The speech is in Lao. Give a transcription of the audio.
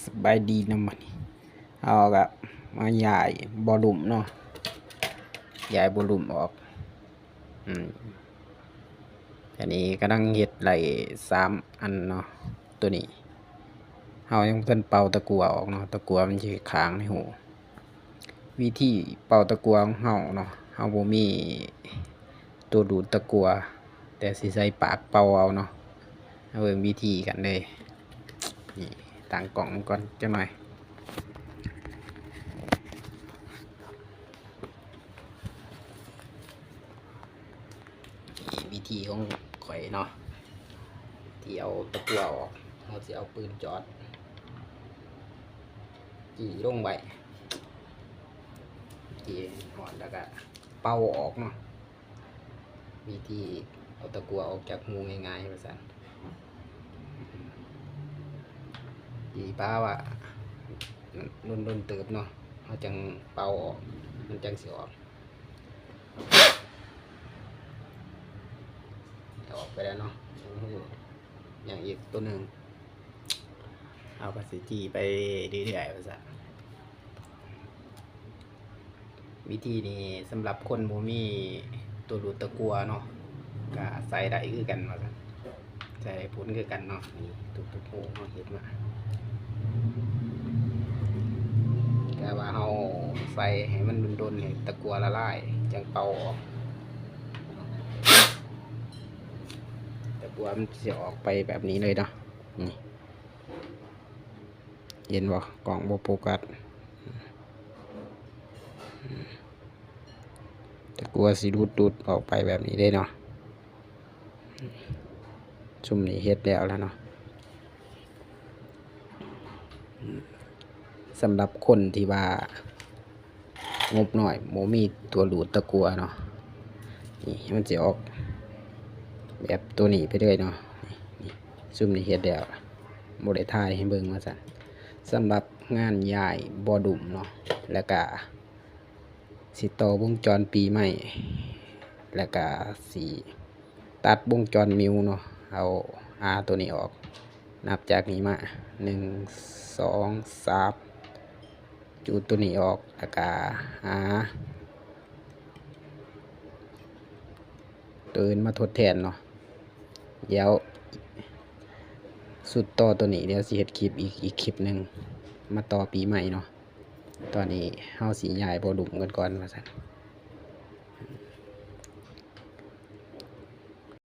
ສະບາຍດີເນາະ ມື້ນີ້ເຮົາກະມາຍ້າຍເບົາະລຸ່ມເນາະ ຍ້າຍເບົາະລຸ່ມອອກ. ອືມ ອັນນີ້ກຳລັງເຮັດໄດ້ສາມອັນເນາະ. ໂຕນີ້ເຮົາຍັງບໍ່ທັນເປົ່າຕະກົ່ວອອກເນາະ ຕະກົ່ວມັນຊິຄ້າງໃນຮູ. ວິທີເປົ່າຕະກົ່ວຂອງເຮົາເນາະ ເຮົາບໍ່ມີຕົວດູດຕະກົ່ວ ແຕ່ຊິໃຊ້ປາກເປົ່າເອົາເນາະ. ມາເບິ່ງວິທີກັນເລີຍ. ນີ້ ຕັ້ງກ້ອງມັນກ່ອນຈັກໜ່ອຍ. ນີ້ວິທີຂອງຂ້ອຍເນາະ ທີ່ເອົາຕະກົ່ວອອກ ເຮົາຊິເອົາປືນຈອດ ຈີ່ລົງໄວ້ ຈີ່ໃຫ້ຮ້ອນ ແລ້ວກະເປົ່າອອກເນາະ. ວິທີເອົາຕະກົ່ວອອກຈາກຮູງ່າຍໆ ວ່າຊັ້ນ. ຈີ່ປາວ່າດົນໆເຕີບເນາະ ເຮົາຈັ່ງເປົ່າອອກ ມັນຈັ່ງຊິອອກ. ອອກໄປແລ້ວເນາະ ຍັງອີກໂຕໜຶ່ງ ເຮົາກະຊິຈີ່ໄປເລື້ອຍໆ ວ່າຊັ້ນ. ວິທີນີ້ສຳລັບຄົນບໍ່ມີຕົວດູດຕະກົ່ວເນາະ ກະໃຊ້ໄດ້ຄືກັນວ່າຊັ້ນ ໃຊ້ໄດ້ຜົນຄືກັນເນາະ. ນີ້ທຸກໆຮູເຮົາເຮັດມາ ແຕ່ວ່າເຮົາໃສ່ໃຫ້ມັນດົນໆ ໃຫ້ຕະກົ່ວລະລາຍ ຈັ່ງເປົ່າອອກ. ຕະກົ່ວມັນຊິອອກໄປແບບນີ້ເລີຍເນາະ ນີ້. ເຫັນບໍ່? ກ້ອງບໍ່ໂຟກັດ. ຕະກົ່ວຊິຫຼຸດໆອອກໄປແບບນີ້ເດ້ເນາະ. ຊຸມນີ້ເຮັດແລ້ວລະເນາະ. ສຳລັບຄົນທີ່ວ່າງົບໜ້ອຍ ບໍ່ມີຕົວດູດຕະກົ່ວເນາະ ນີ້ ມັນຊິອອກແບບໂຕນີ້ໄປເລີຍເນາະ. ນີ້ ນີ້ ຊຸມນີ້ເຮັດແລ້ວ ບໍ່ໄດ້ຖ່າຍໃຫ້ເບິ່ງວ່າຊັ້ນ. ສຳລັບງານຍ້າຍເບົາະລຸ່ມເນາະ ແລ້ວກະຊິຕໍ່ວົງຈອນປີໃໝ່ ແລ້ວກະຊິຕັດວົງຈອນມິວເນາະ. ເອົາ R ໂຕນີ້ອອກ ນັບຈາກນີ້ມາ ໜຶ່ງ ສອງ ສາມ ຈູດໂຕນີ້ອອກ ແລ້ວກະຫາໂຕອື່ນມາທົດແທນເນາະ. ດຽວຊຸດຕໍ່ໂຕນີ້ ດຽວຊິເຮັດຄລິບອີກ ອີກຄລິບໜຶ່ງ ມາຕໍ່ປີໃໝ່ເນາະ. ຕອນນີ້ເຮົາຊິຍ້າຍເບົາະລຸ່ມກັນກ່ອນວ່າຊັ້ນ.